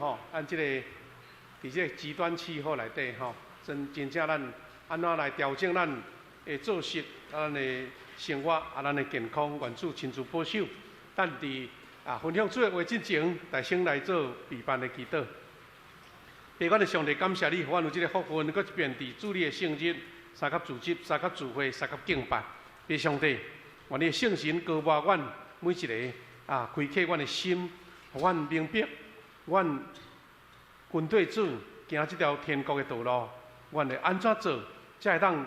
吼，咱這個佇這個極端氣候內底吼，真真正咱按怎來調整咱的作息、咱的生活啊，咱的健康，願主親自保守。咱佇分享主的話之前，來先來做預辦的祈禱。父阮的上帝，感謝你，予阮有這個福分，閣一遍佇主你的聖日，相佮聚集，相佮聚會，相佮敬拜。父上帝，願你的聖神膏抹阮每一个啊，開啟阮的心，予阮明白，阮跟綴主行這條天國的道路，阮會按怎做，才會當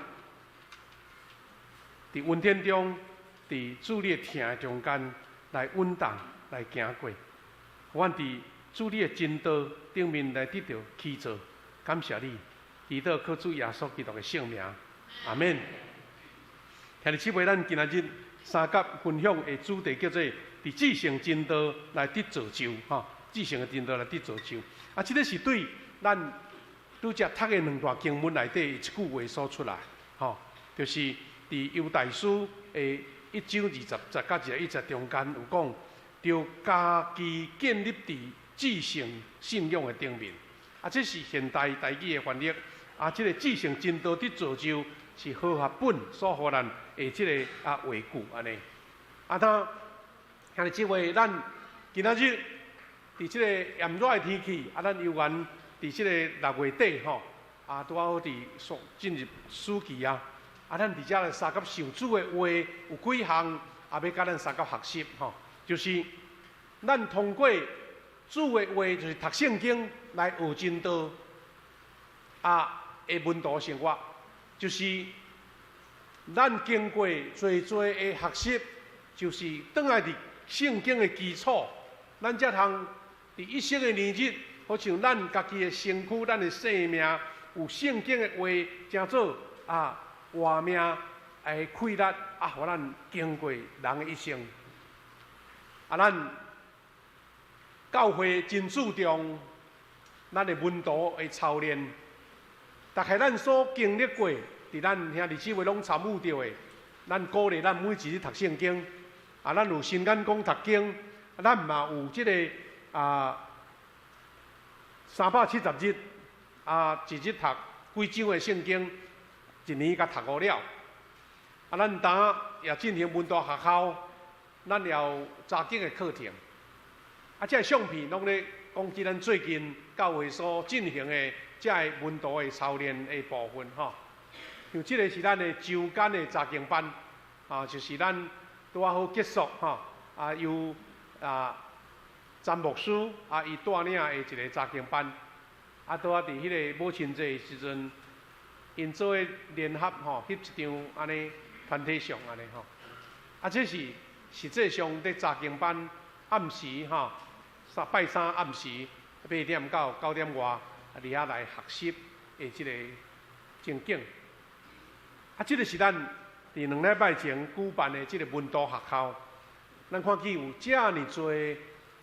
佇恩典中，佇主你的疼的中間來穩當來行過。予阮佇主你的真道頂面來得著起造，感謝你，祈禱靠主耶穌基督的聖名，阿門。兄弟姊妹，咱今仔日相佮分享的主題叫做佇至聖真道來得造就，吼，至聖的真道來得造就。啊，這個是對咱拄才讀的兩段經文內底一句話所出來，吼，就是佇猶大書的一章二十節佮21節中間有講，著家己建立佇至聖信仰的頂面。啊，這是現代台語的翻譯。啊，這個至聖真道得造就，是和合本所予咱的這个話句按呢。啊，當兄弟姊妹，咱今仔日佇這個炎熱的天氣，啊，咱猶原佇這個六月底吼，啊，拄仔好佇暑進入暑期啊，啊，咱佇遮來相佮想主的話有幾項，啊，欲佮咱相佮學習吼，就是咱通過主的話，就是讀聖經來學真道，啊，的門徒生活，就是咱經過濟濟的學習，就是轉來佇聖經的基礎，咱才通佇一生的年日，好像咱家己的身軀、咱的生命，有聖經的話，成做活命的氣力，啊，予咱經過人的一生。啊，咱教會真注重咱的門徒的操練，大概咱所經歷過，佇咱兄弟姊妹攏參與著的，咱鼓勵咱每一日讀聖經，啊，咱有新眼光讀經，咱嘛有這个370日，一日讀幾章的聖經，一年共讀五了。啊，咱當也進行門徒學校，咱也有查經的課程。啊，這个相片攏咧講起咱最近教會所進行的這个門徒的操練的部分吼。像這个是咱的週間的查經班，啊，就是咱拄仔好結束吼，啊，由詹牧師啊，伊帶領的一个查經班，啊，拄仔佇彼个母親節的時陣，𪜶做伙聯合吼，翕一張按呢團體相按呢吼。啊，這是實際上佇查經班暗時吼，三拜三暗時8點到9點外，啊，佇遐來學習的這个情景。啊，這个是咱佇2禮拜前舉辦的這个門徒學校，咱看見有遮爾濟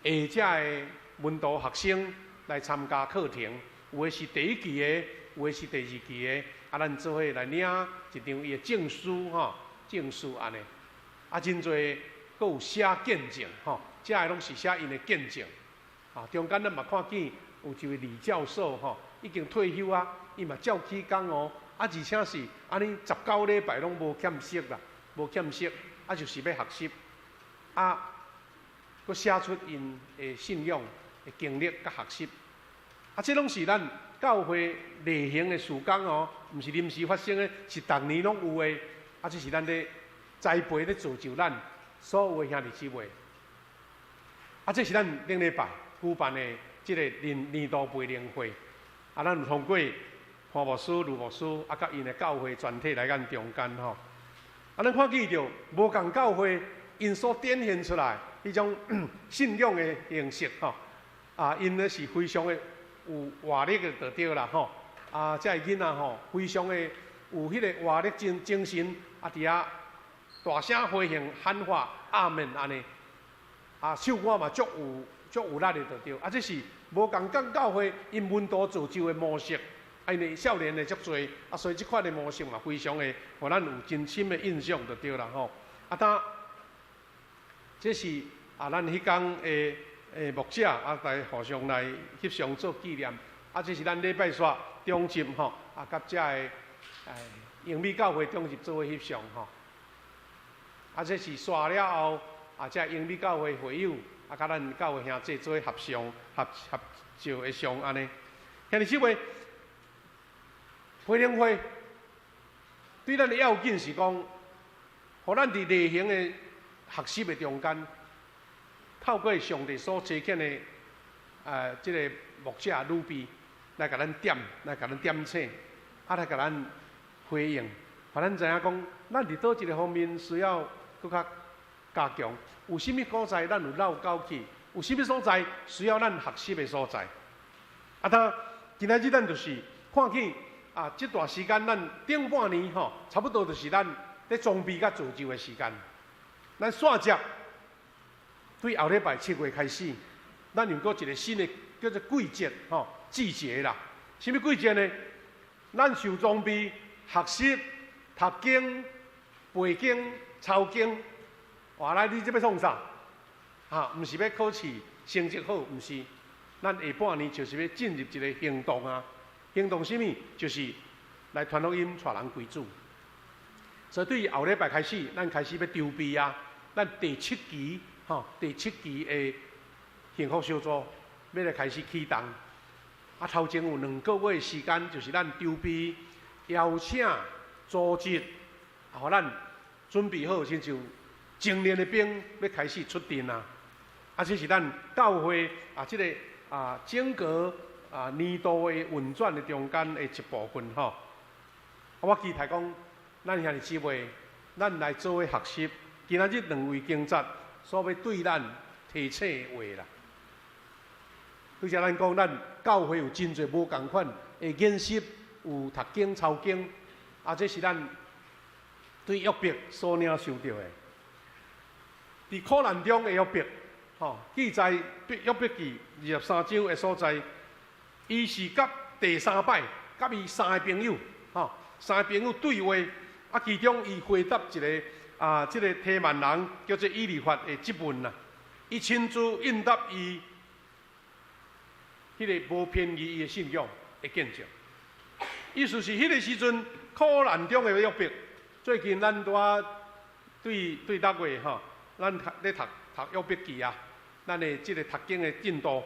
下遮的門徒學生來參加課程，有的是第一期的，有的是第二期的，啊，咱做伙來領一張伊的證書吼，證書按呢，啊，真濟閣有寫見證吼，這个攏是寫𪜶的見證，啊，中間咱嘛看見有一位李教授吼，已經退休啊，伊嘛照起工哦，啊，而且是按呢19禮拜攏無欠息啦，無欠息，啊，就是欲學習，啊，閣寫出𪜶的信仰的經歷佮學習，啊，這攏是咱教會例行的事工哦，毋是臨時發生的，是逐年攏有的，啊，這是咱咧栽培咧造就咱所有的兄弟姊妹，啊，這是咱頂禮拜舉辦的這个年年度培靈會，啊，咱有通過潘牧師、盧牧師，啊，佮𪜶的教會全體來咱中間吼，啊，咱看見著無仝教會𪜶所展現出來彼種信仰的形式吼，啊，𪜶咧是非常的有活力的就對啦吼，啊，這个囡仔吼，非常的有彼个活力精精神，啊，佇遐大聲回應喊話阿門按呢，啊，唱歌嘛足有足有力的就對，啊，這是無仝間教會𪜶門徒造就的模式，啊，因為少年的足濟，啊，所以這款的模式嘛非常的，予咱有真深的印象就對啦吼，啊，當這是啊，咱彼工的牧者啊，來互相來翕相做紀念。啊，這是咱禮拜四中集吼，啊，佮遮个英美教會中集做伙翕相吼。啊，這是煞了後，啊，遮英美教會會友啊，佮咱教會兄弟做伙合相、合合照的相按呢。兄弟姊妹，培靈會對咱的要緊是講，予咱佇例行的學習的中間，透過上帝所差遣的這个牧者預備來共咱點，來共咱點醒，啊來共咱回應，予咱知影講，咱佇佗一个方面需要閣較加強，有啥物所在咱有落溝去，有啥物所在需要咱學習的所在。啊，當今仔日咱就是看見啊，這段時間咱頂半年吼，差不多就是咱咧裝備佮造就的時間。咱煞接對後禮拜7月開始，咱又閣一个新的叫做季節吼，季節啦。啥物季節呢？咱受裝備、學習、讀經、背經、抄經。哇！來，你這欲創啥？哈，毋是欲考試成績好，毋是。咱下半年就是欲進入一个行動啊！行動啥物？就是來傳福音，帶人歸主。所以對後禮拜開始，咱開始欲籌備啊！咱第七期吼，第七期的幸福小組欲來開始啟動。啊，頭前有2個月時間，就是咱籌備、邀請、組織，啊，予咱準備好，親像精練的兵欲開始出陣啊！啊，這是咱教會啊，這個啊整個啊年度的運轉的中間的一部分吼。啊，我期待講，咱兄弟姊妹，咱來做伙學習，今仔日兩位經節所欲對咱提醒的話啦。拄才咱講，咱教會有真濟無仝款的研習，有讀經、抄經，啊，這是咱對約伯所領受著的。佇苦難中的約伯，吼，記載約伯記23章的所在，伊是佮第三擺，佮伊三个朋友，吼，三个朋友對話，啊，其中伊回答一个啊，這个提幔人叫做以利法的質問啦，伊親自應答伊，彼个無偏離伊的信仰的見證。意思是彼个時陣苦難中的約伯，最近咱拄仔對對6月吼，咱讀咧讀讀約伯記啊，咱的這个讀經的進度，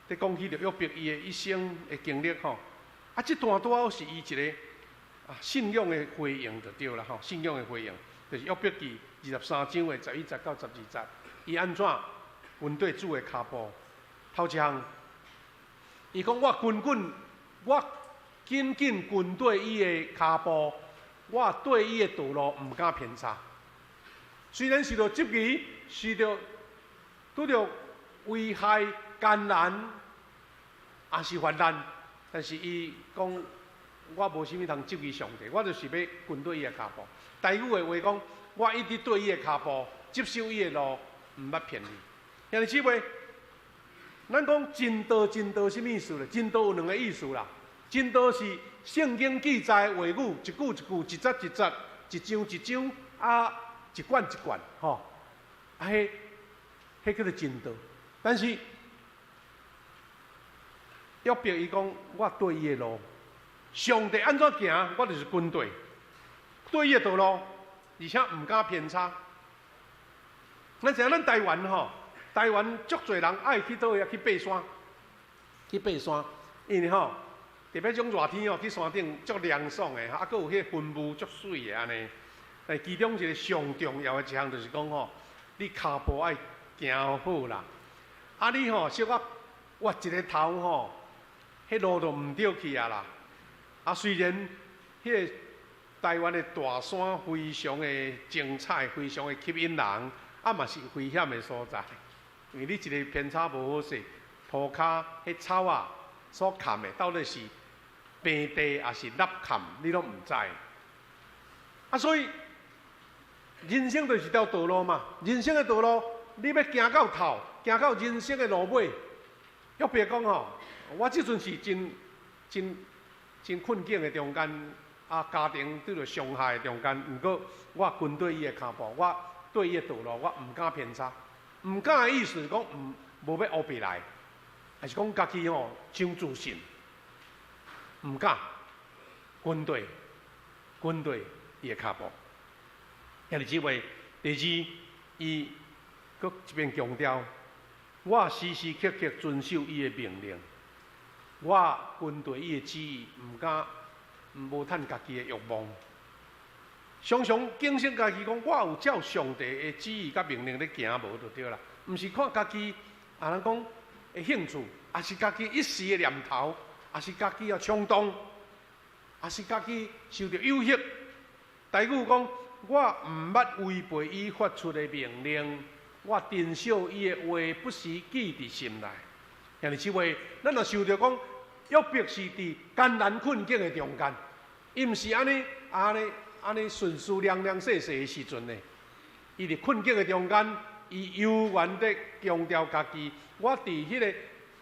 咧講起著約伯伊的一生的經歷吼，啊，這段拄好是伊一个啊信仰的回應就對啦吼，信仰的回應就是約伯記23章的11節到12節，伊按怎跟綴主的跤步？頭一項，伊講我緊緊，我緊緊跟綴伊的跤步，我對伊的道路毋敢偏差。雖然受到質疑，受到拄著危害、艱難，也是患難，但是伊講我無啥物通質疑上帝，我就是欲跟綴伊的跤步。台語的話講，我一直綴伊的跤步，執守伊的路，毋捌偏離。兄弟姊妹，咱講真道，真道啥物意思咧？真道有兩个意思啦。真道是聖經記載話語，一句一句，一節一節，一章一章，啊，一卷一卷，吼，啊，彼彼叫做真道。但是約伯伊講，我綴伊的路，上帝按怎行，我就是跟綴，綴伊的道路，而且毋敢偏差。咱知影咱台灣吼，台灣足濟人愛去佗位去爬山，去爬山，因為吼，特別種熱天哦，去山頂足涼爽的，啊，閣有彼个雲霧足媠的按呢。但其中一个上重要的一項就是講吼，你跤步愛行好啦。啊，你吼小可歪一个頭吼，彼路就毋對去啊啦。啊，雖然彼个台灣的大山非常的精彩，非常的吸引人，啊嘛是危險的所在。因為你一个偏差無好勢，塗跤彼草仔所崁的到底是平地抑是凹崁，你攏毋知。啊，所以人生就是一條道路嘛，人生的道路，你欲行到頭，行到人生的路尾。約伯講吼，我這陣是真真真困境的中間，啊，家庭拄著傷害的中間，毋過我跟綴伊的跤步，我綴伊的道路，我毋敢偏差。毋敢的意思是講，毋無欲烏白來，還是講家己吼傷自信，毋敢跟綴跟綴伊的跤步。兄弟姊妹，第二，伊閣一遍強調，我時時刻刻遵守伊的命令，我跟綴伊的旨意，毋敢無趁家己的欲望。常常警醒家己講，我有照上帝的旨意佮命令咧行無就對啦，毋是看家己啊，人講的興趣，抑是家己一時的念頭，抑是家己的衝動，抑是家己受著誘惑。大衛講，我毋捌違背伊發出的命令，我珍惜伊的話，不時記佇心內。兄弟姊妹，咱若想著講，約伯是佇艱難困境的中間，伊毋是按呢按呢按呢順順涼涼細細的時陣呢，伊佇困境的中間，伊猶原的強調家己，我佇彼个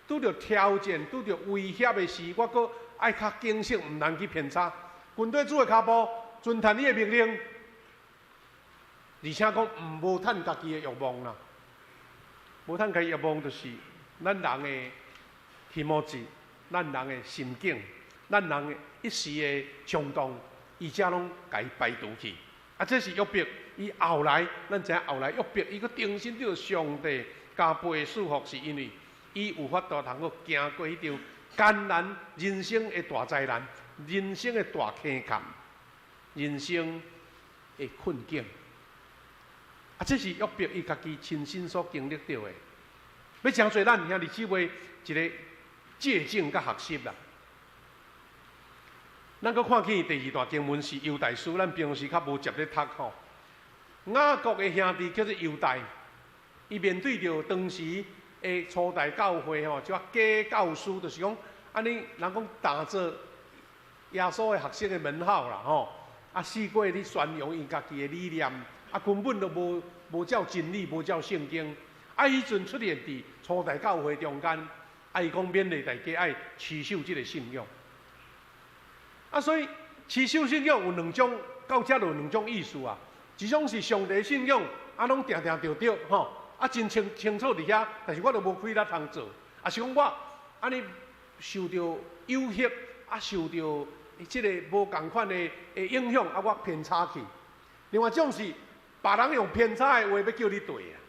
拄著挑戰、拄著威脅的時，我閣愛較警醒，毋通去偏差。跟綴主的跤步，遵行伊的命令，而且講毋無趁家己的欲望啦，無趁家己欲望就是咱人的気持ち，咱人的心境，咱人的一時的衝動。伊遮攏共伊排除去，啊，這是約伯，伊後來，咱知影後來約伯，伊閣重新得著上帝加倍的祝福，是因為伊有法度通閣行過彼場艱難人生的大災難，人生的大坑坎，人生的困境。啊，這是約伯伊家己親身所經歷著的。欲成做咱兄弟姊妹一个借鏡佮學習啦。咱閣看見第二段經文是猶大書，咱平常時較無捷咧讀吼。雅各的兄弟叫做猶大，伊面對著當時的初代教會吼，就假教師，就是講按呢，人講打著耶穌的學生的門號啦吼，啊，四界咧宣揚𪜶家己的理念，啊，根本都無照真理，無照聖經。啊，彼陣出現佇初代教會中間，啊，伊講勉勵大家愛持守這个信仰。啊，所以持守信仰有兩種，到遮就有兩種意思啊。一種是上帝信仰，啊，攏定定著著吼，啊，真清清楚佇遐，但是我都無氣力通做。啊，是講我按呢受著誘惑，啊，受著這个無仝款的影響，啊，我偏差去。另外一種是別人用偏差的話欲叫你對啊，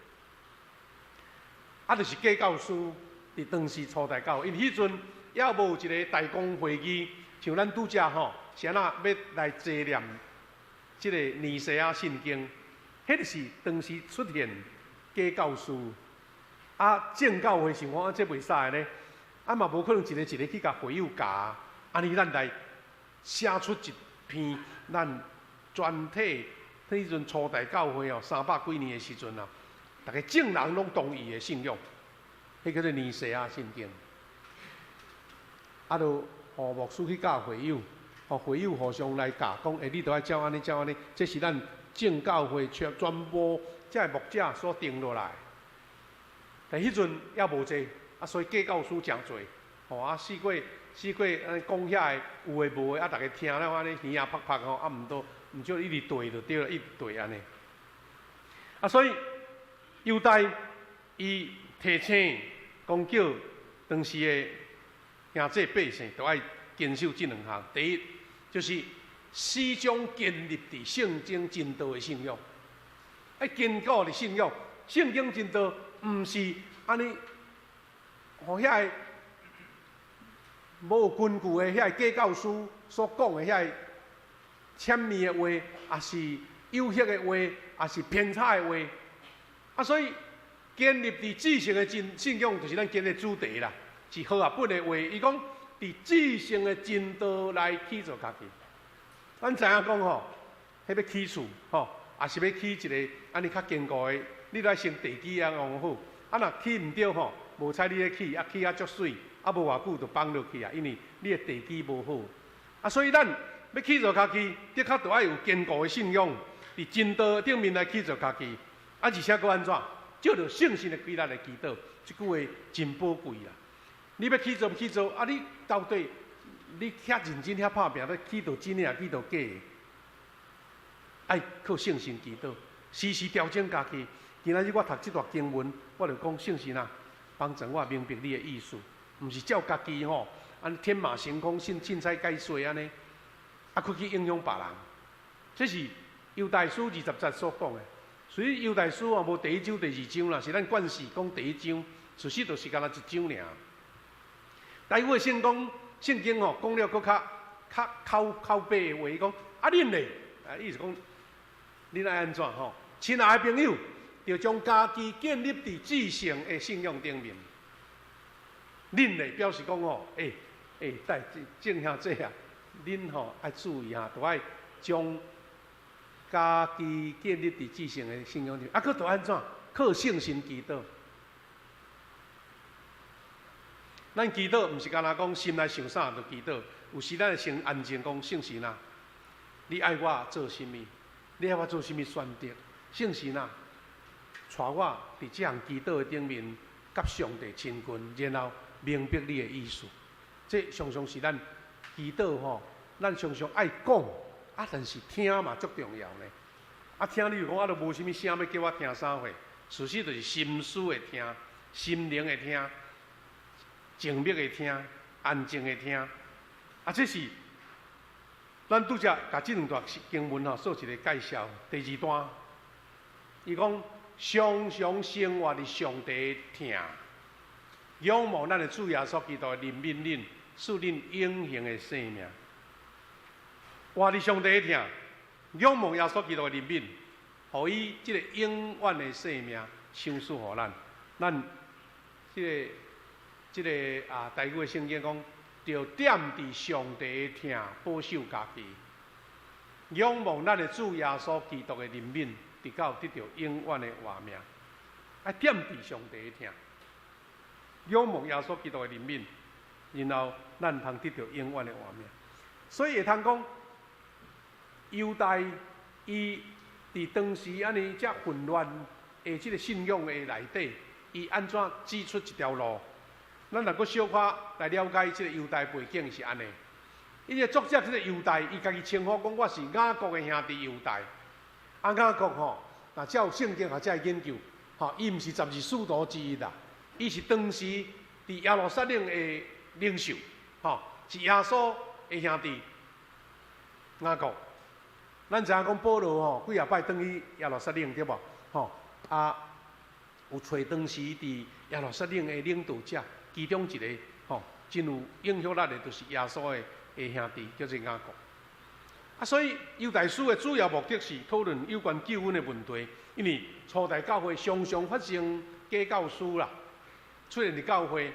啊，就是假教師佇當時初代教會，因為彼陣猶無一个大公會議。像咱拄才吼，是按怎欲來查驗這个尼西亞信經，彼个是當時出現假教師，啊，正教會想講啊，這袂使呢，啊嘛無可能一个一个去共會友教，按呢咱來寫出一篇咱全體彼陣初代教會哦，三百幾年的時陣啊，逐家眾人攏同意的信仰，彼叫做尼西亞信經，啊，就予牧師去教會友，予會友互相來教，講欸，你著愛照按呢，照按呢，這是咱正教會全全部這个牧者所定落來。但彼陣猶無濟，啊，所以假教師誠濟，吼啊，四界四界按呢講遐个有的無的，啊，逐家聽了按呢耳仔拍拍吼，啊，毋都毋少一直對就對了，一直對按呢。啊，所以猶大伊提醒講叫當時的兄弟百姓都愛堅守這兩項。第一，就是始終建立佇聖經真道的信仰，愛堅固的信仰。聖經真道毋是按呢，予遐個無根據的遐個假教師所講的遐個諂媚的話，抑是誘惑的話，抑是偏差的話。啊，所以建立佇至聖的真信仰，就是咱今日主題啦。是和合本的話，伊講佇至聖的真道來起造家己。咱知影講吼，彼欲起厝吼，抑是欲起一个按呢較堅固的，你著愛先地基啊弄好。啊，若起毋著吼，無采你咧起，啊起啊足媠，啊無偌久就崩落去啊，因為你的地基無好。啊，所以咱欲起造家己，的確著愛有堅固的信仰，佇真道頂面來起造家己。啊，而且閣按怎？藉著聖神的氣力來祈禱，這句話真寶貴啦。你欲起造起造，啊！你到底你遐認真遐拍拚，欲起造真的抑起造假的？愛靠聖神祈禱，時時調整家己。今仔日我讀這段經文，我就講聖神啊，幫助我明白你的意思，毋是照家己吼，按天馬行空、凊凊彩解說按呢，啊，閣去影響別人。這是猶大書20節所講的。所以猶大書啊，無第一章、第二章啦，是咱慣勢講第一章，事實就是干焦一章爾。台語的聖經聖經吼，講了閣較較口口白的話，伊講啊恁咧，啊意思講恁愛按怎吼？親愛的朋友，著將家己建立佇至聖的信仰頂面。恁咧表示講吼，欸欸，帶正兄姊啊，恁吼愛注意哈，著愛將家己建立佇至聖的信仰頂，啊，閣著按怎？靠聖神祈禱。咱祈禱毋是干焦講心內想啥就祈禱，有時咱會先安靜講聖神啊，你愛我做啥物？你愛我做啥物選擇？聖神啊，帶我佇這項祈禱的頂面，佮上帝親近，然後明白你的意思。這常常是咱祈禱吼，咱常常愛講，啊，但是聽嘛足重要呢。啊，聽你有講啊，都無啥物聲欲叫我聽啥貨？事實就是心思的聽，心靈的聽。靜默的聽，安靜的聽，啊，這是咱拄才共這兩段經文吼做一個介紹。第二段，伊講常常生活佇上帝的疼，仰望咱的主耶穌基督的憐憫恁，賜恁永恆的生命。活佇上帝的疼，仰望耶穌基督的憐憫，予伊這個永遠的生命賞賜予咱。咱這個。這個啊，台語的聖經講，著踮佇上帝的疼，保守家己，仰望咱的主耶穌基督的憐憫，直到得著永遠的活命。愛踮佇上帝的疼，仰望耶穌基督的憐憫，然後咱通得著永遠的活命。所以會通講，猶大伊佇當時按呢遮混亂的這個信仰的內底，伊按怎指出一條路？咱若閣小可來了解這個猶大背景是按呢。伊個作者這個猶大，伊家己稱呼講我是雅各的兄弟猶大。啊，雅各吼，若照聖經學者的研究，吼，伊毋是十二使徒之一啦，伊是當時佇耶路撒冷的領袖，吼，是耶穌的兄弟雅各。咱知影講保羅吼，幾若擺轉去耶路撒冷對無？吼，啊，有揣當時佇耶路撒冷的領導者。其中一個吼，真有影響力的，就是耶穌的的兄弟，叫做雅各。啊，所以猶大書的主要目的是討論有關救恩的問題，因為初代教會常常發生假教師啦，出現佇教會。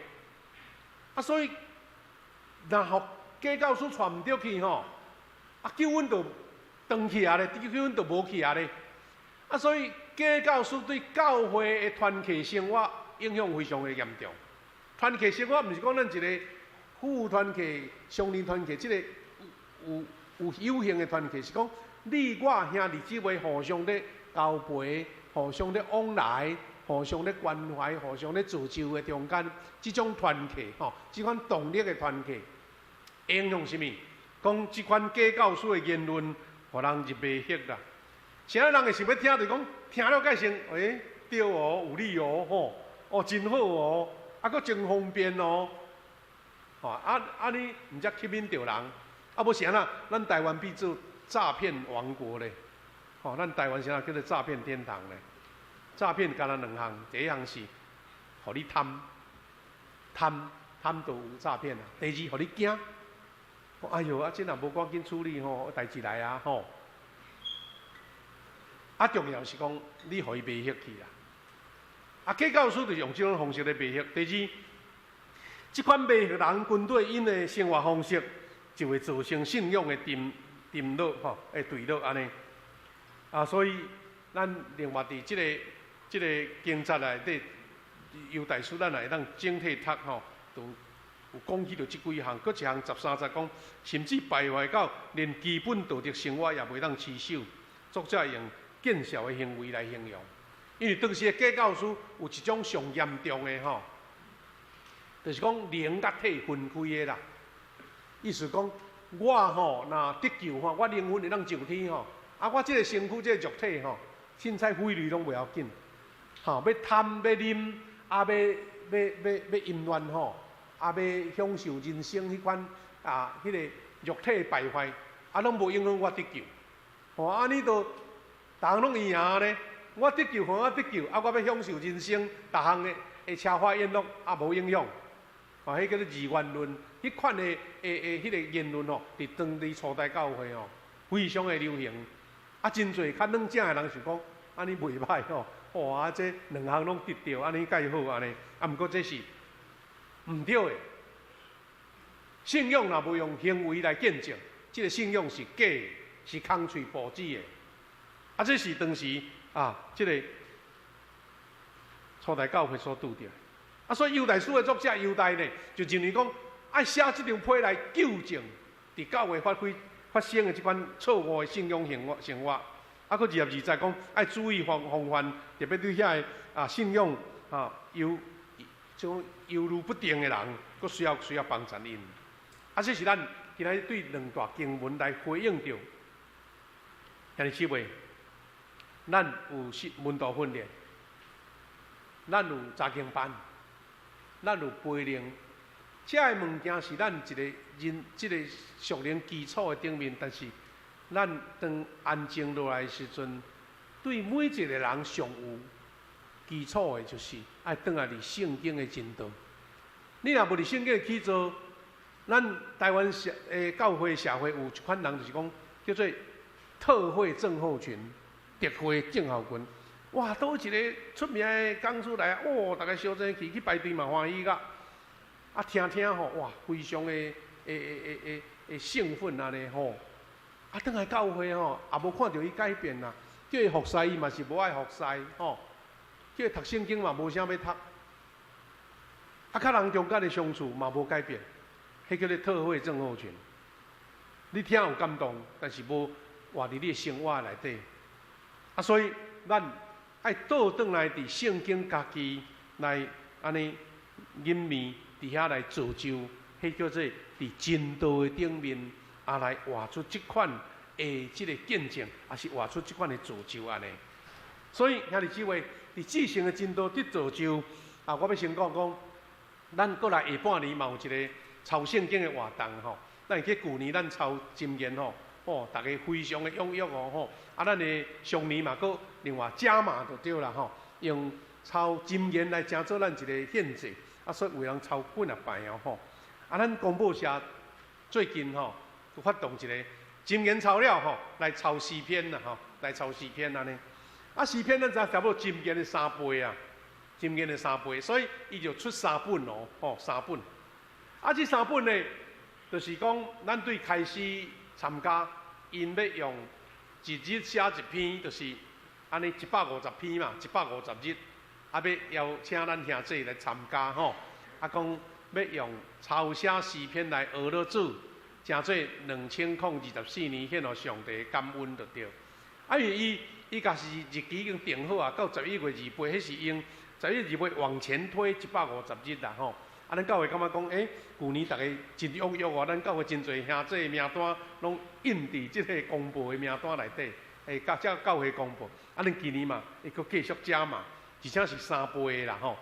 啊，所以若予假教師帶毋著去吼，啊，救恩就斷去啊咧，救恩就無去啊咧。啊，所以假教師對教會的團契生活影響非常的嚴重。團契生活毋是講咱一個夫婦團契、雙人團契，這個有有有形的團契，是講你我兄弟姊妹互相咧交陪、互相咧往來、互相咧關懷、互相咧造就的中間，這種團契吼，這款動力的團契，影響啥物？講這款假教師的言論，予人入迷惑啦。啥人會想欲聽？就講聽了蓋先，欸，對哦，有理哦，吼，哦，真好哦。啊，閣真方便哦，吼啊啊！你毋才吸引著人，啊無是按怎？咱台灣變做詐騙王國咧，吼！咱台灣啥叫做詐騙天堂咧？詐騙干焦兩項，第一項是予你貪，貪貪就有詐騙啊。第二，予你驚，哎喲，啊這若無趕緊處理吼，代誌來啊吼！啊，重要是講你予伊迷惑去啦。啊，假教師就是用這種方式來迷惑。第二，這款迷惑人針對𪜶的生活方式，就會造成信仰的沉沉落吼，會墜落按呢。啊，所以咱另外佇這個這個經節內底，猶大書咱也會當整體讀吼，都有講起著這幾項，閣一項13節講，甚至敗壞到連基本道德生活也袂當持守。作者用見笑的行為來形容。因為當時的假教師有一種上嚴重的吼，就是講靈佮體分開的啦。意思講，我吼若得救吼，我靈魂會當上天吼，啊，我這個身軀這個肉體吼，凊彩毀類攏袂要緊，吼，欲貪欲啉，啊，欲欲欲欲淫亂吼，啊，欲享受人生彼款啊，彼個肉體敗壞，啊，攏無影響我得救。吼，按呢都逐項攏一樣呢。我得救，予我得救，啊，我欲享受人生，逐項的的奢華宴樂，啊，無影響。吼，彼叫做二元論，彼款的的彼個言論吼，佇當時初代教會吼，非常的流行。啊，真濟較軟正的人想講，按呢袂䆀吼，哇，這兩項攏得著，按呢蓋好按呢。啊，毋過這是毋對的。信仰若無用行為來見證，這個信仰是假的，是空喙哺子的。啊，這是當時啊，這個初代教會所拄著的。啊，所以猶大書的作者猶大呢，就認為講，愛寫這張批來糾正佇教會發生的這款錯誤的信仰生活生活。啊，閣22節講，愛注意防範，特別對遐个啊信仰啊猶種猶豫不定的人，閣需要幫贊𪜶。啊，這是咱今仔日對兩大經文來回應著。兄弟姊妹，咱有是門徒訓練，咱有查經班，咱有培靈，這个物件是咱一個人這個屬靈基礎的頂面，但是咱當安靜落來的時陣，對每一個人上有基礎的，就是愛轉來佇聖經的真道。你若無佇聖經的起做，咱台灣社的教會社會有一款人，就是講叫做特會症候群、特會症候群。哇，佗一个出名的講師來，哦，逐家相爭去去排隊嘛歡喜甲，啊聽聽吼，哇，非常的會會會會會興奮按呢吼。啊，轉來教會吼，也無看著伊改變啦。叫伊服侍伊嘛是無愛服侍吼，叫伊讀聖經嘛無啥欲讀。啊，佮人中間的相處嘛無改變，彼叫做特會症候群。你聽有感動，但是無活佇你的生活內底。啊，所以咱愛倒轉來佇聖經家己來按呢吟味，佇遐來造就，彼叫做佇真道的頂面，啊來活出這款的這個見證，抑是活出這款的造就按呢。所以兄弟姊妹，佇至聖的真道得造就，啊，我欲先講講，咱閣來下半年嘛有一個抄聖經的活動吼。咱會記舊年咱抄箴言吼，哦，逐家非常的踴躍哦吼。啊，咱的上年嘛，閣另外加碼就對啦吼，用抄箴言來成做咱一個獻祭，啊，所以有人抄幾若擺哦吼。啊，咱公報社最近吼，有發動一個箴言抄了吼，來抄詩篇啦吼，來抄詩篇按呢。啊，詩篇咱知差不多箴言的三倍啊，箴言的三倍，所以伊就出三本哦，吼，三本。啊，這三本呢，就是講咱對開始參加，𪜶欲用一日寫一篇，就是按呢150篇嘛，150日，啊，欲邀請咱兄弟來參加吼，啊，講欲用抄寫詩篇來學了主，成做2024年獻予上帝感恩就對。啊，因為伊伊若是日期已經定好啊，到11月28，彼是用11月28往前推150日啦吼。啊，咱教會感覺講，欸，舊年逐家真踴躍哦，咱教會真濟兄弟名單攏印佇這个公報的名單內底，欸，佮這教會公報。啊，咱今年嘛會閣繼續加碼，而且是三倍的啦吼。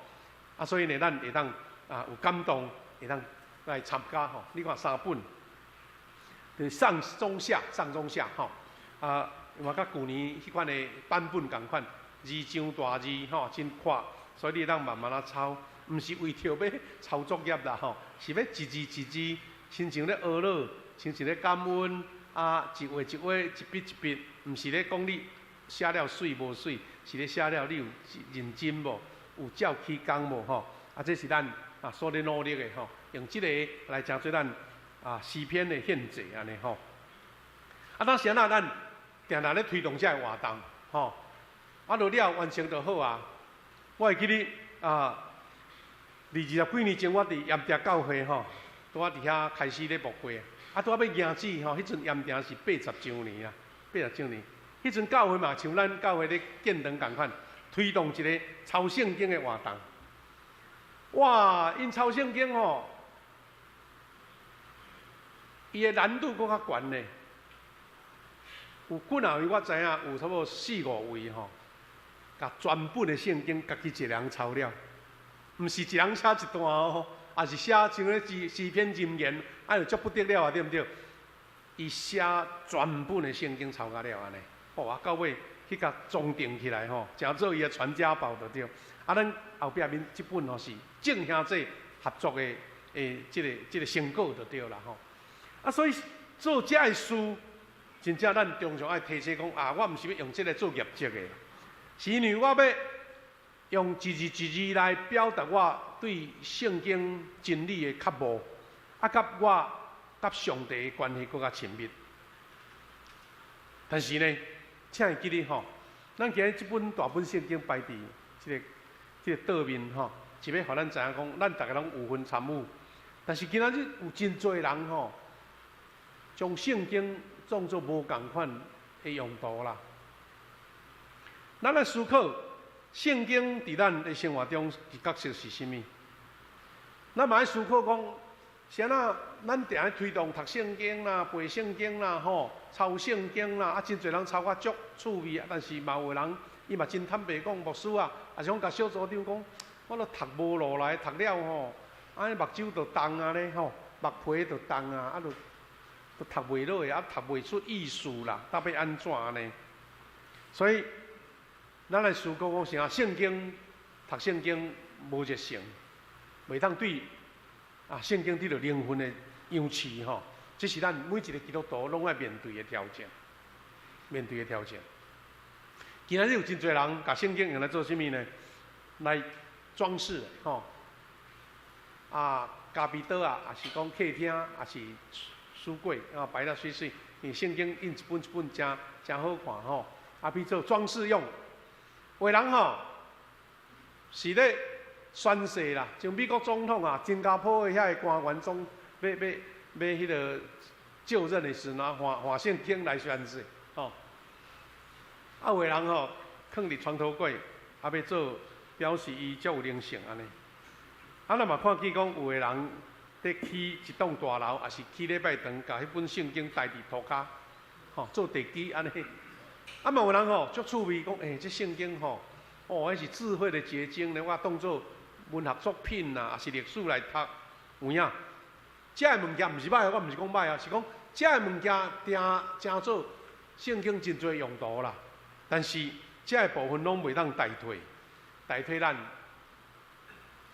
啊，所以呢，咱會當啊有感動，會當來參加吼。你看三本，就是上中下，上中下吼。啊，嘛佮舊年彼款的版本仝款，字上大字吼，真闊，所以你會當慢慢仔抄。毋是為著欲抄作業啦吼，是欲一字一字，親像咧學了，親像咧感恩啊，一畫一畫，一筆一筆，毋是咧講你寫了媠無媠，是咧寫了你有認真無，有照起工無吼？啊，這是咱啊所咧努力的吼，用這個來成做咱啊詩篇的獻祭按呢吼。啊，當時啊，咱定定咧推動這个活動吼，啊，落了完成就好啊。我會記得啊，20幾年前，我佇鹽埕教會吼，拄仔佇遐開始咧牧會，啊，拄仔欲迎主吼，彼陣鹽埕是80周年啊，80周年。彼陣教會嘛，像咱教會咧建堂仝款，推動一个抄聖經的活動。哇，𪜶抄聖經吼，伊的難度閣較懸呢。有幾若位我知影，有差不多四五位吼，共全本的聖經家己一个人抄了。毋是一人寫一段哦，也是寫像咧詩詩篇箴言，哎喲足不得了啊，對毋對？伊寫全本的聖經抄甲了按呢，哦啊，到尾去共裝訂起來吼，成做伊的傳家寶就對。啊，咱後壁面這本吼是眾兄弟合作的欸，這個成果就對啦吼。啊，所以做這个事，真正咱常常愛提醒講啊，我毋是欲用這个做業績的，是因為我欲用一字一字來表達我對聖經真理的渴慕，啊，佮我佮上帝的關係閣較親密。但是呢，請會記得吼，咱今日這本大本聖經擺佇這個桌面吼，是欲予咱知影講，咱逐个攏有份參與。但是今仔日有真濟人吼，將聖經當做無仝款的用途啦。咱來思考聖經佇咱的生活中的角色是啥物？咱嘛愛思考講，是按怎咱定咧推動讀聖經啦、背聖經啦、吼抄聖經啦，啊，真濟人抄甲足趣味啊。但是嘛有的人，伊嘛真坦白講，牧師啊，抑是講共小組長講，我都讀無落來，讀了吼，按呢目睭就重啊咧吼，目皮就重啊，啊，就都讀袂落去，啊，讀袂出意思啦，到尾按怎呢？所以，咱來思考講啥？聖經讀聖經無熱誠，袂當對啊聖經得著靈魂的養飼吼，這是咱每一个基督徒攏愛面對的挑戰，面對的挑戰。今仔日有真濟人共聖經用來做啥物呢？來裝飾吼，啊，咖啡桌啊，抑是講客廳，抑是書櫃啊，擺得媠媠。因為聖經印一本一本誠誠好看吼，啊，變做裝飾用。有的人吼是咧宣誓啦，像美國總統啊、新加坡的遐个官員總欲欲欲彼个就任的時陣，換換聖經來宣誓吼。啊，有的人吼囥佇床頭櫃，啊，欲做表示伊足有靈性按呢。啊，咱嘛看見講有的人佇起一棟大樓，抑是起禮拜堂，共彼本聖經抬佇塗跤，吼做地基按呢。啊，嘛有人吼足趣味，講欸，這聖經吼，哦，彼是智慧的結晶咧，我當做文學作品啦，抑是歷史來讀，有影。這个物件毋是䆀，我毋是講䆀啊，是講這个物件定成做聖經真濟用途啦。但是這个部分攏袂當代替，代替咱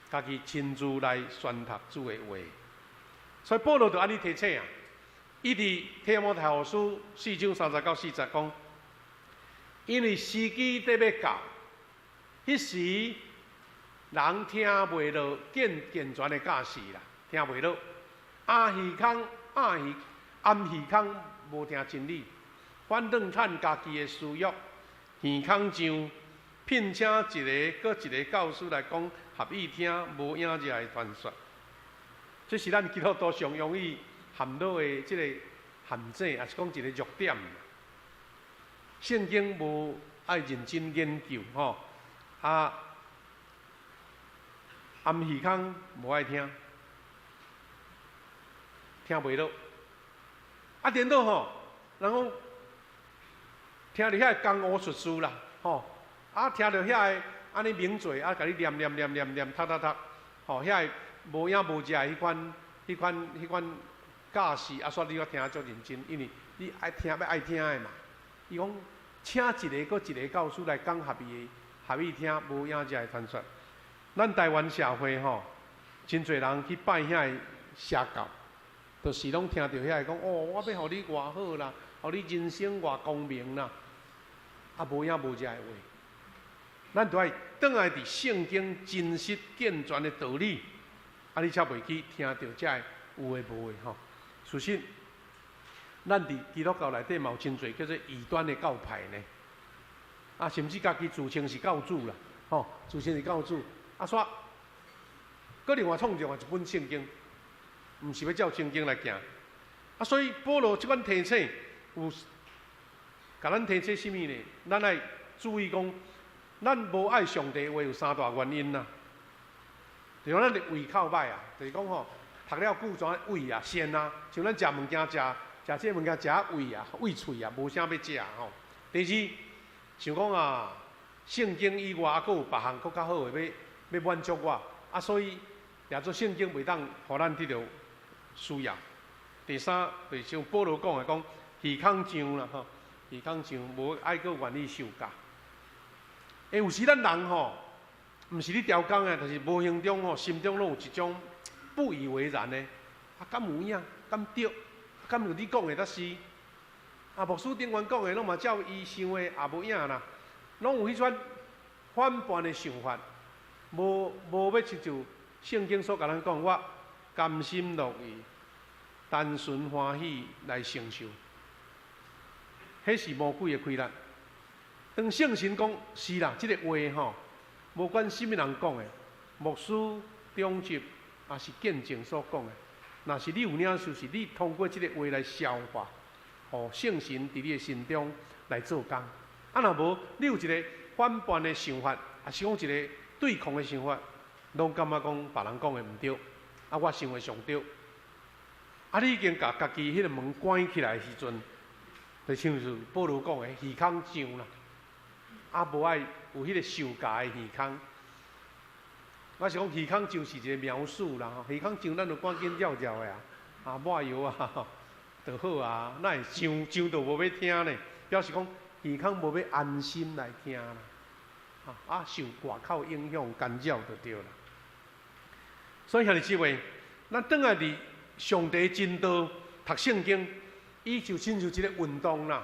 家己親自來宣讀主的話。所以保羅就按呢提醒啊，伊佇提摩太後書四章三節到四節講，因為時機得欲到，彼時人聽袂落健健全的教示啦，聽袂落。掩耳空，掩耳掩耳空，無聽真理，反轉趁家己的私欲，耳空上，聘請一个閣一个教師來講合意聽、無影跡的傳說。這是咱基督徒上容易陷落的這個陷阱，抑是講一個弱點。聖經無愛認真研究，吼啊，掩耳空無愛聽，聽袂落。啊，顛倒吼，人講聽著遐个江湖術士啦，吼啊，聽著遐个按呢名嘴啊，共你念念念念念，讀讀讀，吼，遐个無影無跡的彼款、彼款、彼款教示，啊，煞你閣聽得足認真，因為你愛聽欲愛聽的嘛。伊講請一个閣一个教師來講合伊的合意聽，無影跡的傳說。咱台灣社會吼，真濟人去拜遐个邪教，就是攏聽著遐个講哦，我欲予你偌好啦，予你人生偌光明啦，啊無影無跡的話。咱著愛轉來佇聖經真實健全的道理，啊，你才袂去聽著這个有的無的吼。事實，咱佇基督教內底嘛有真濟叫做異端的教派呢，啊，甚至家己自稱是教主啦，吼，自稱是教主，啊，煞閣另外創造一本聖經，毋是欲照聖經來行，啊，所以保羅這款提醒有共咱提醒啥物呢？咱愛注意講，咱無愛上帝話有三大原因啦。就是講咱的胃口歹啊，就是講吼，讀了久怎胃啊跣啊，像咱食物件食食這个物件食胃啊胃喙啊無啥欲食吼。第二，想講啊，聖經以外猶閣有別項閣較好的欲欲滿足我。啊，所以也做聖經袂當予咱得著需要。第三，就是像保羅講的講，耳孔上啦吼，耳孔上無愛閣願意受教。欸，有時咱人吼，毋是咧刁工的，但是無形中吼，心中攏有一種不以為然的，啊，敢有影？敢對？敢有你講的才是？啊，牧師頂懸講的攏嘛照伊想的，也無影啦，攏有彼款反叛的想法，無欲親像聖經所共咱講，我甘心樂意、單純歡喜來承受，彼是魔鬼的氣力。當聖神講是啦，這個話吼，無管啥物人講的，牧師、長執，抑是見證所講的，若是你有領受，是你通過這個話來消化，予聖神佇你的心中來做工。啊，若無，你有一個反叛的想法，抑是講一個對抗的想法，攏感覺講別人講的毋對，啊，我想的上對。啊，你已經共家己彼個門關起來的時陣，就親像保羅講的耳孔上啦，啊，無愛有彼個受教的耳孔。我是講耳孔上是一個描述啦，吼，耳孔上咱就趕緊繞繞的啊，啊，抹藥啊，就好啊，哪會上上到無欲聽呢？表示講耳孔無欲安心來聽啦，啊，受外口影響干擾就對啦。所以兄弟姊妹，咱轉來佇上帝真道讀聖經，伊就親像一個運動啦。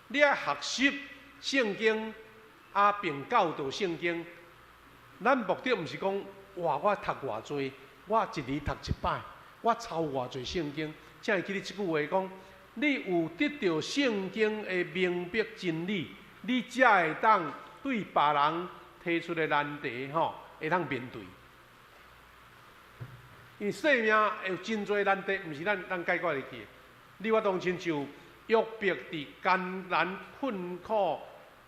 你愛學習聖經，啊，並教導聖經。咱目的毋是講，哇！我讀偌濟，我一年讀一擺，我抄偌濟聖經，才會記得這句話講：你有得著聖經的明白真理，你才會當對別人提出的難題，吼，會當面對。因為生命有真濟難題，毋是咱當解決會去的。你我當親像約伯佇艱難困苦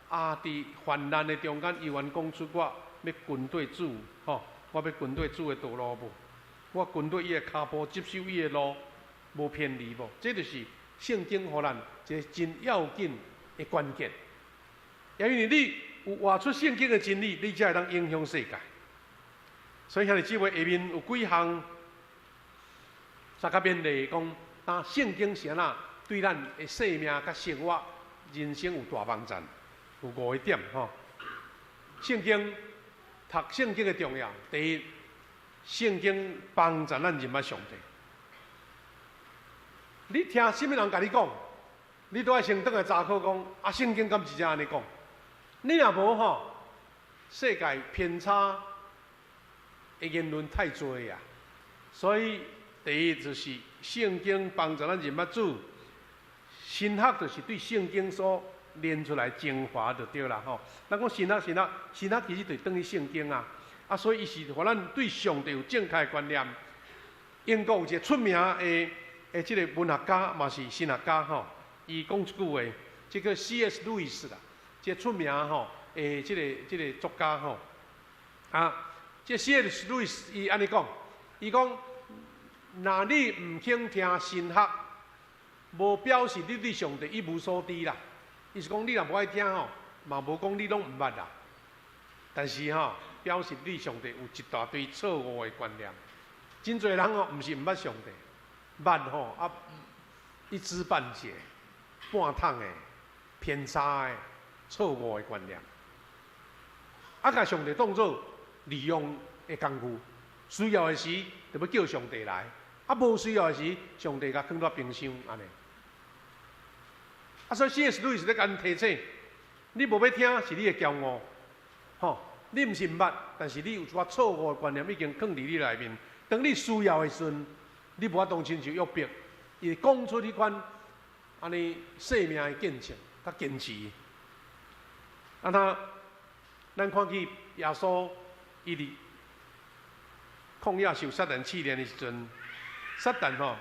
啊，佇患難的中間，猶原講出我欲跟綴主，吼，我欲跟綴主的道路無？我跟綴伊的跤步，執守伊的路，無偏離無？這就是聖經予咱一個真要緊的關鍵。因為你有活出聖經的真理，你才會當影響世界。所以兄弟姊妹，下面有幾項，大家勉勵講，啊，聖經是按怎對咱的生命佮生活、人生有大幫助，有五個點吼。聖經讀聖經的重要，第一，聖經幫助咱認捌上帝。你聽啥物人共你講，你都愛先轉來查考講，啊，聖經敢真正按呢講？你若無吼，世界偏差的言論太濟啊，所以第一就是聖經幫助咱認捌主，神學就是對聖經所練出來精華就對啦吼。咱講神學，神學，神學其實就等於聖經啊，啊，所以伊是予咱對上帝有正確的觀念。英國有一個出名的這個文學家，嘛是神學家吼，伊講一句話，這個 C.S. 路易斯啦，這個出名吼的這個作家吼，啊，這 C.S. 路易斯伊按呢講，伊講，若你毋肯聽神學，無表示你對上帝一無所知啦。伊是講你若無愛聽吼，嘛無講你攏毋捌啦。但是吼，表示你對上帝有一大堆錯誤的觀念。真濟人吼，毋是毋捌上帝，捌吼啊，一知半解、半桶的、偏差的、錯誤的觀念。啊，共上帝當做利用的工具，需要的時就欲叫上帝來，啊，無需要的時，上帝共囥佇冰箱按呢。啊，所以 C.S. 路易斯咧共𪜶提醒，你無欲聽是你的驕傲，吼，你毋是毋捌，但是你有一寡錯誤的觀念已經囥佇你內面。當你需要的時陣，你無法度親像約伯，伊講出彼款按呢生命的見證，佮堅持。啊，那咱看見耶穌伊佇曠野受撒旦試煉的時陣，撒旦吼，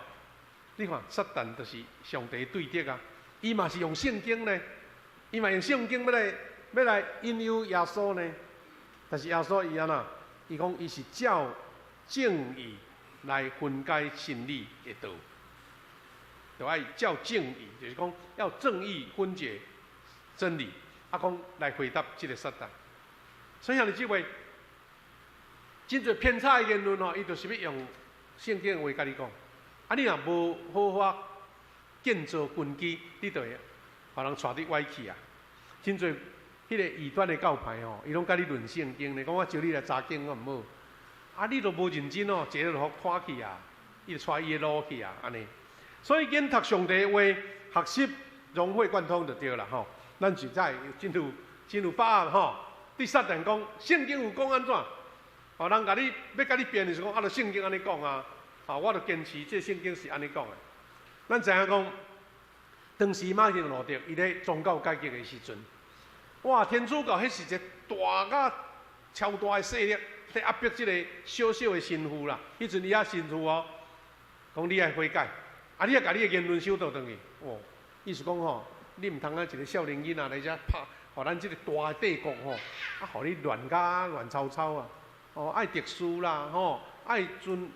你看撒旦就是上帝對敵啊，伊嘛是用聖經呢，伊嘛用聖經欲來引誘耶穌呢。但是耶穌伊按怎？伊講伊是照正義來分解真理的道，就愛照正義，就是講要正義分解真理。啊，講來回答這個撒旦。所以兄弟姊妹，真濟偏差的言論吼，伊就是欲用聖經話共你講。啊，你若無好好建造根基，你就會予人帶得歪去啊！真濟彼個異端的教派吼，伊攏共你論聖經咧，講我招你來查經，我毋好。啊，你都無認真哦，一个就予拖去啊，伊就帶伊的路去啊，按呢。所以緊讀上帝話，學習融會貫通就對啦吼。咱實在真有真有把握吼。對撒旦講，聖經有講按怎？哦，人共你欲共你辯的時講，啊，著聖經按呢講啊，啊，我著堅持這聖經是按呢講的。咱知影講，當時馬丁路德伊咧宗教改革的時陣，哇，天主教彼是一個大甲超大的勢力，咧壓迫這個小小的神父啦。彼陣伊猶神父哦，講你愛悔改，啊，你愛共你的言論收倒轉去。哦，意思講吼，你毋通啊一個少年囡仔來遮拍，予咱這個大帝國吼，啊，予你亂甲亂糟糟啊！哦，愛讀書啦，吼，愛尊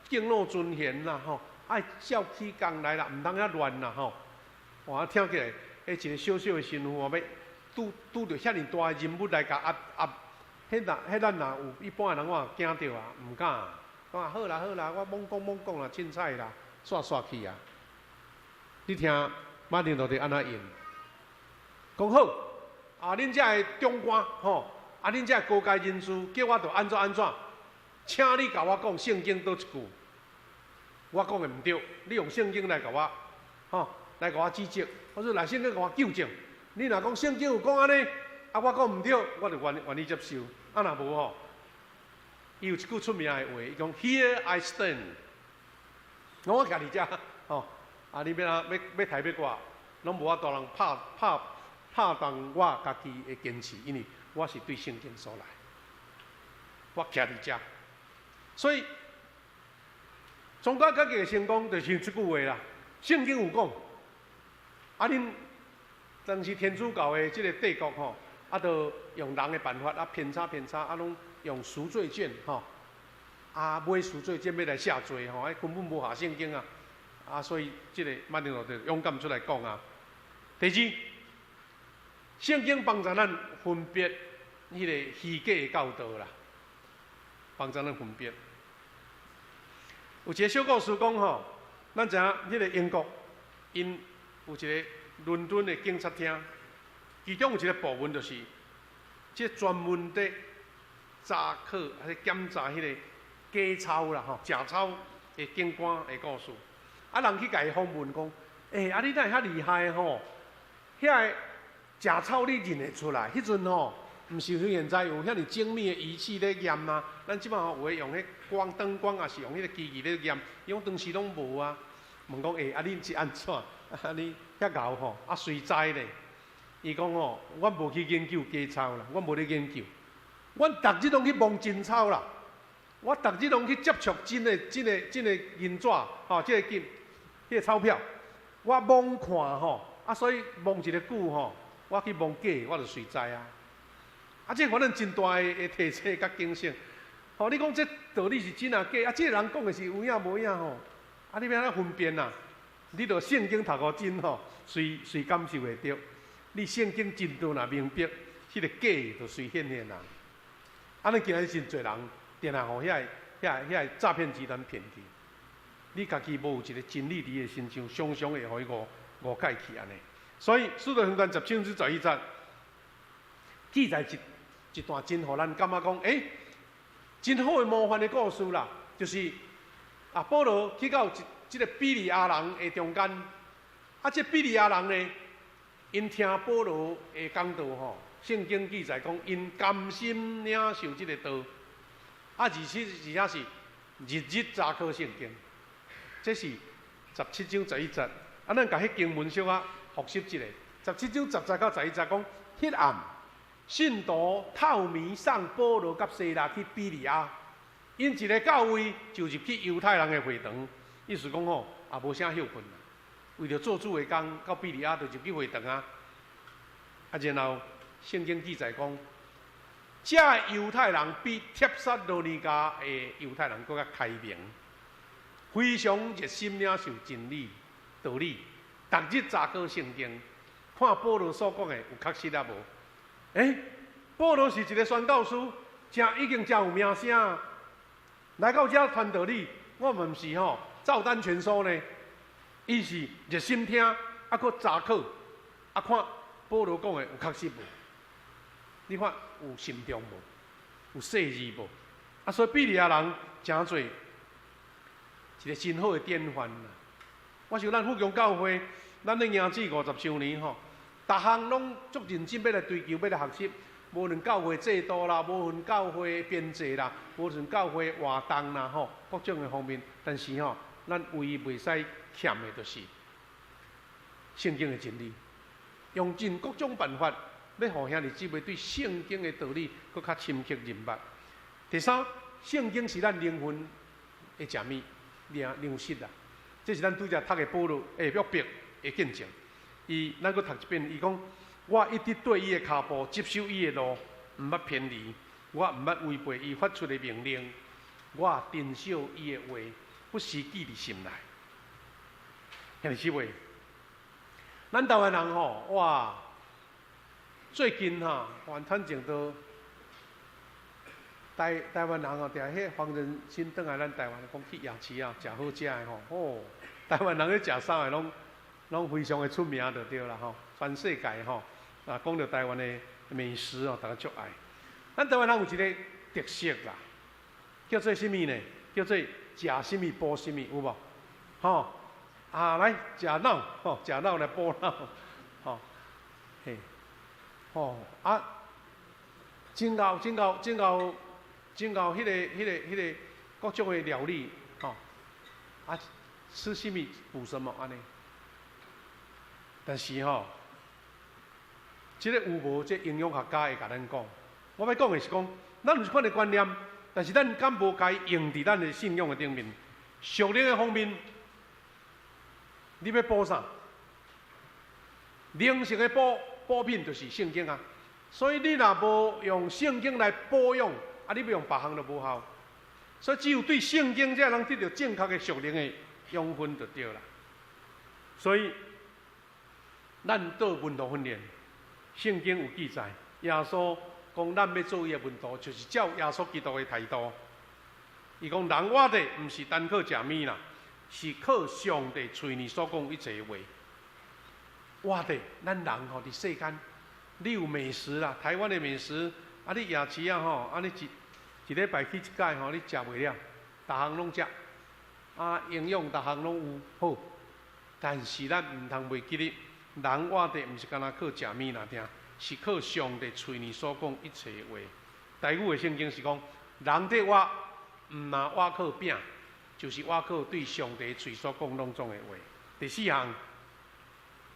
敬老尊賢啦，吼，愛照起工來啦，毋通遐亂啦，吼。哇，聽起來，彼一個小小的神父哦，欲拄拄著遐爾大的人物來共壓壓，彼若彼咱若有一般的人，我驚著啊，毋敢。講啊好啦好啦，我罔講罔講啦，凊彩啦，煞煞去啊。你聽馬丁路德按怎應？講好，啊，恁遮的長官吼，啊，恁遮高階人士叫我著按怎按怎，請你共我講聖經佗一句，我講的毋對，你用聖經來共我，吼，來共我指責，或者來聖經共我糾正。你若講聖經有講按呢，啊，我講毋對，我就願願意接受。啊，若無吼，伊有一句出名的話，伊講 Here I stand，我徛佇遮，吼，啊，你欲按怎欲欲刣欲割，攏無法度人拍拍拍動我家己的堅持，因為我是對聖經所來，我徛佇遮，所以宗教改革的成功就是這句話啦。聖經有講，啊，恁當時天主教的這個帝國吼，啊，都用人的辦法啊，偏差偏差，啊，攏用贖罪券吼，啊，買贖罪券欲來赦罪吼，根本無下聖經啊，啊，所以這個馬丁路德勇敢出來講啊。第二，聖經幫助咱分別彼個虛假的教導啦，幫助咱分別。有一個小故事講吼，咱知影彼個英國，𪜶有一個倫敦的警察廳，其中有一個部門就是，這專門佇查考、還是檢查彼個假鈔啦吼，假鈔的警官的故事。啊，人去共伊訪問講，欸，啊你哪會遐厲害吼？遐個假鈔你認會出來？彼陣吼，毋是像現在有遐爾精密的儀器咧驗啊。咱這擺吼有的用彼光燈光，抑是用彼個機器咧驗，伊講當時攏無啊。問講，欸，啊恁是按怎？啊你遐𠢕吼，啊隨知咧。伊講吼，阮無去研究假鈔啦，阮無咧研究，阮逐日攏去摸真鈔啦。我逐日攏去接觸真的、真的、真的銀紙，吼，這個金，彼個鈔票，我摸看吼，啊，所以摸一个久吼，我去摸假，我就隨知啊。啊，這反正真大的的提醒佮警醒。吼，你講這到底是真抑假？啊，這個人講的是有影無影吼？啊，你欲按怎分辨啊？你著聖經讀予真吼，隨隨感受會著。你聖經真道若明白，彼個假就隨顯現啊。按呢今仔日真濟人，定定予遐個、遐個、遐個詐騙集團騙去。你家己無有一個真理佇伊的身上，常常會予伊誤誤解去按呢。所以，使徒行傳10章11節記載一一段真予咱感覺講，欸，真好的模範的故事啦，就是啊，保羅去到一這個庇哩亞人的中間，啊，這庇哩亞人呢，𪜶聽保羅的講道吼，聖經記載講，𪜶甘心領受這個道，啊，而且而且是日日查考聖經，這是17章11節。啊，咱共彼經文小可復習一下，17章10節到11節講，彼暗信徒透暝送保羅佮西拉去庇哩亞，𪜶一下到位就入去猶太人的會堂，意思講吼，也無啥歇睏啦。為著做主的工，到庇哩亞就入去會堂啊。啊，然後聖經記載講，這猶太人比帖撒羅尼迦的猶太人閣較開明，非常熱心領受真理道理，逐日查考聖經，看保羅所講的有確實抑無？欸，保羅是一個宣教師，誠已經誠有名聲，來到遮傳道理，我嘛毋是吼照單全收呢。伊是熱心聽，啊，閣查考，啊，看保羅講的有確實無？你看有慎重無？有細膩無？啊，所以庇哩亞人誠濟一個真好的典範啦。我想咱富強教會，咱咧行這50周年吼，逐項攏足認真欲來追求，欲來學習。無論教會制度啦，無論教會編制啦，無論教會活動啦，吼，各種的方面。但是吼，咱唯一袂使欠的，就是聖經的真理。用盡各種辦法，欲予兄弟姊妹對聖經的道理閣較深刻認捌。第三，聖經是咱靈魂的食物，糧糧食啦。這是咱拄才讀的保羅約伯的見證。伊，咱閣讀一遍，伊講：我一直綴伊的跤步，執守伊的路，毋捌偏離。我毋捌違背伊發出的命令。我珍惜伊的話，不時記佇心內。兄弟姊妹，咱台灣人吼，哇！最近哈，反正都台灣人吼，定彼黃仁勳轉來咱台灣，講去夜市啊，食好食的吼，哦，台灣人咧食啥的攏攏非常的出名就對啦吼，全世界吼，啊，講著台灣的美食哦，大家足愛。咱台灣人有一個特色啦，叫做啥物呢？叫做食啥物補啥物，有無？吼，啊來食腦，吼，食腦來補腦，吼，嘿，吼啊，真𠢕真𠢕真𠢕真𠢕，彼個各種的料理，吼，啊，吃啥物補什麼按呢？但是吼，這個有無這營養學家會共咱講？我欲講的是講，咱有這款的觀念，但是咱敢無共伊用佇咱的信仰的頂面，屬靈的方面，你欲補啥？靈性的補補品就是聖經啊。所以你若無用聖經來保養，啊，你欲用別項就無效。所以只有對聖經才能得著正確的屬靈的養分就對啦。所以，咱做門徒訓練，聖經有記載，耶穌講咱欲做伊的門徒，就是照耶穌基督的態度。伊講人活著毋是單靠食物啦，是靠上帝喙裡所講一切話。活著，咱人吼佇世間，你有美食啦，台灣的美食，啊你夜市啊吼，啊你一一禮拜去一擺吼，你食袂了，逐項攏食，啊營養逐項攏有好，但是咱毋通袂記得，人活著毋是干焦靠食物爾爾，是靠上帝喙裡所講一切話。台語的聖經是講，人佇活，毋若活靠餅，就是活靠對上帝喙所講攏總的話。第四項，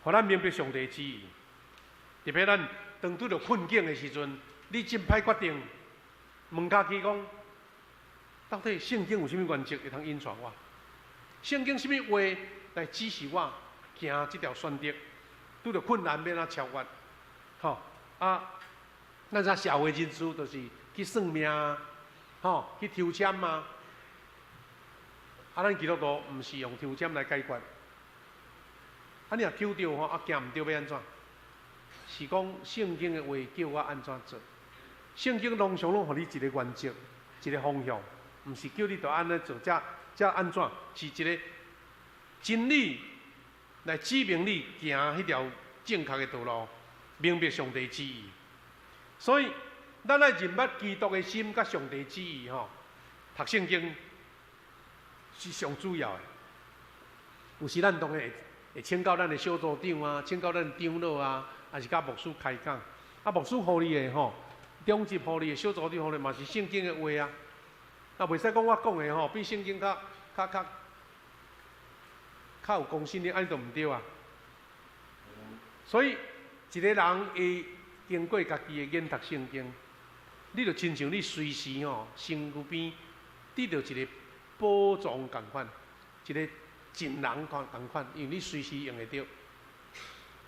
予咱明白上帝旨意。特別咱當拄著困境的時陣，你真歹決定，問家己講，到底聖經有啥物原則會通引導我？聖經啥物話來指示我行這條選擇？拄著困難欲按怎超越？吼啊！咱知社會人士就是去算命，吼去抽籤啊。啊，咱基督徒毋是用抽籤來解決。啊，你若抽著吼，啊行毋著欲按怎？是講聖經的話叫我按怎做？聖經攏常攏予你一個原則，一個方向，毋是叫你著按呢做，才才按怎？是一個真理來指明你行彼條正確的道路，明白上帝旨意。所以，咱愛認捌基督的心佮上帝旨意吼，讀聖經是上主要的。有時咱當然會會請教咱的小組長啊，請教咱的長老啊，抑是佮牧師開講。啊，牧師予你的吼，長執予你的，小組長予你嘛是聖經的話啊。啊，袂使講我講的吼，比聖經較較較較有公信力，按呢就毋對啊。所以，一個人伊經過家己的研讀聖經，你就親像你隨時吼身軀邊得著一個寶藏仝款，一個錦囊仝仝款，因為你隨時用會著。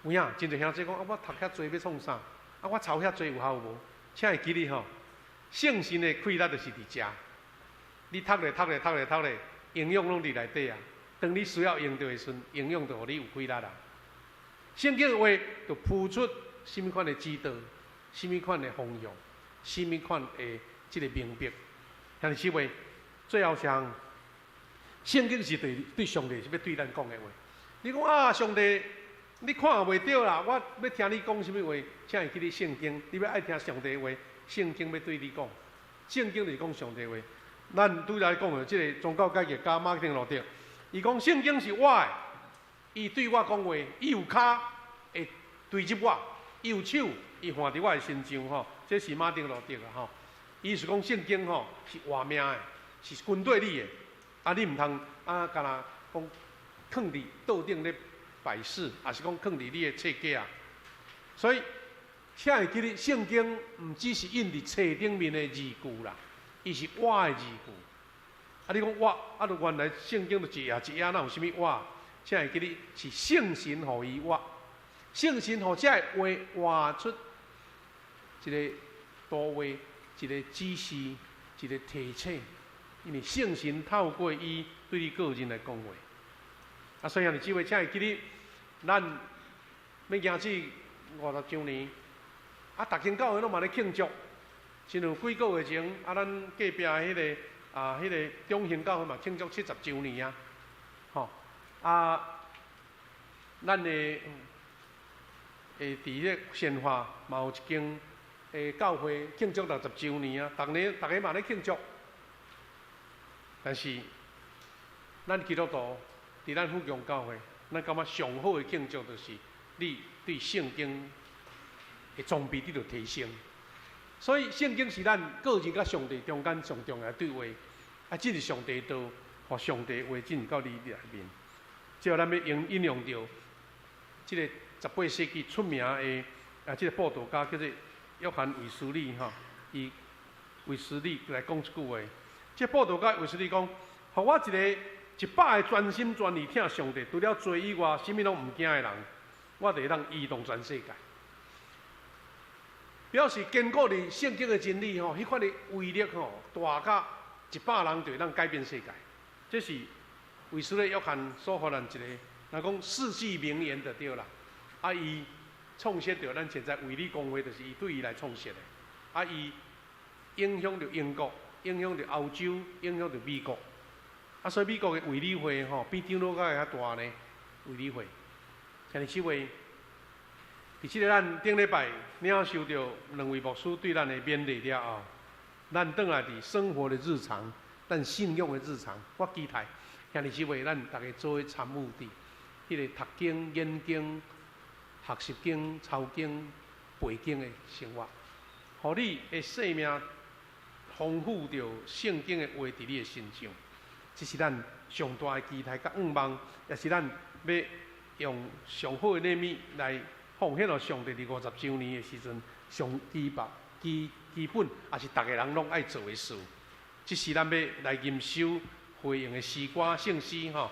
有影，真濟兄弟講啊，我讀遐濟欲創啥？啊，我抄遐濟有效無？請會記得吼，聖神的氣力就是佇遮。你讀咧讀咧讀咧讀咧，營養攏佇內底啊。當你需要用著的時陣，營養就予你有氣力啦。聖經的話就鋪出啥物款的指導，啥物款的方向，啥物款的這个明白。兄弟姊妹，最後像聖經是對對上帝是欲對咱講的話。你講啊，上帝，你看袂著啦，我欲聽你講啥物話，請會記得聖經。你欲愛聽上帝話，聖經欲對你講，聖經就是講上帝話。咱拄才講的這个宗教改革家馬丁路德，伊講聖經是活的，伊對我講話，伊有跤會追入我，伊有手，伊按佇我的身上吼。這是馬丁路德啊吼。伊是講聖經吼是活命的，是軍隊你的，啊你毋通啊，干焦講囥佇桌頂咧擺飾，抑是講囥佇你的冊架啊。所以，請會記得聖經毋只是印佇冊頂面的字句啦，伊是活的字句。啊，你講活，啊，著原來聖經就一頁一頁，哪有啥物活？請會記得是聖神予伊活，聖神予這个話活出一个圖畫，一個指示，一個提醒，因為聖神透過伊對你個人來講話。啊，所以兄弟姊妹，請會記得，咱欲行至50週年，啊，逐間教會攏嘛咧慶祝，親像幾個月前，啊，咱隔壁彼个啊，彼个中興教會嘛慶祝70週年啊，吼，啊，咱的佇咧善化嘛有一間教會慶祝60週年啊，逐年逐家嘛咧慶祝，但是咱基督徒佇咱富強教會，咱感覺上好的慶祝就是你對聖經的裝備得著提升。所以聖經是咱個人佮上帝中間上重要的對話，啊，這是上帝道，予上帝話進入到你內面。最後咱欲引引用著這個18世紀出名的啊，這個佈道家叫做約翰衛斯理吼，伊衛斯理來講一句話。這個佈道家衛斯理講：予我一个100个全心全意疼上帝，除了罪以外，啥物攏毋驚的人，我就會當移動全世界。表示堅固佇聖經的真理吼，彼款的威力吼，大甲100人就會當改變世界。這是衛斯理約翰所予咱一个，若講世紀名言就對啦。啊，伊創設著咱現在衛理公會，就是伊對伊來創設的。啊，伊影響著英國，影響著歐洲，影響著美國。啊，所以美國的衛理會吼，比長老會較大呢。衛理會，兄弟姊妹，佇這个咱頂禮拜領受著兩位牧師對咱的勉勵了後，咱轉來佇生活的日常，咱信仰的日常，我期待兄弟姊妹，咱逐家做伙參與佇彼个讀經、研經、學習經、抄經、背經的生活，予你的生命豐富著聖經的話佇你的身上。這是咱上大的期待佮願望，也是咱欲用上好的禮物來奉獻予上帝佇50週年的時陣，上基本基基本，也是逐个人攏愛做的事。這是咱欲來吟修回應的詩歌聖詩吼。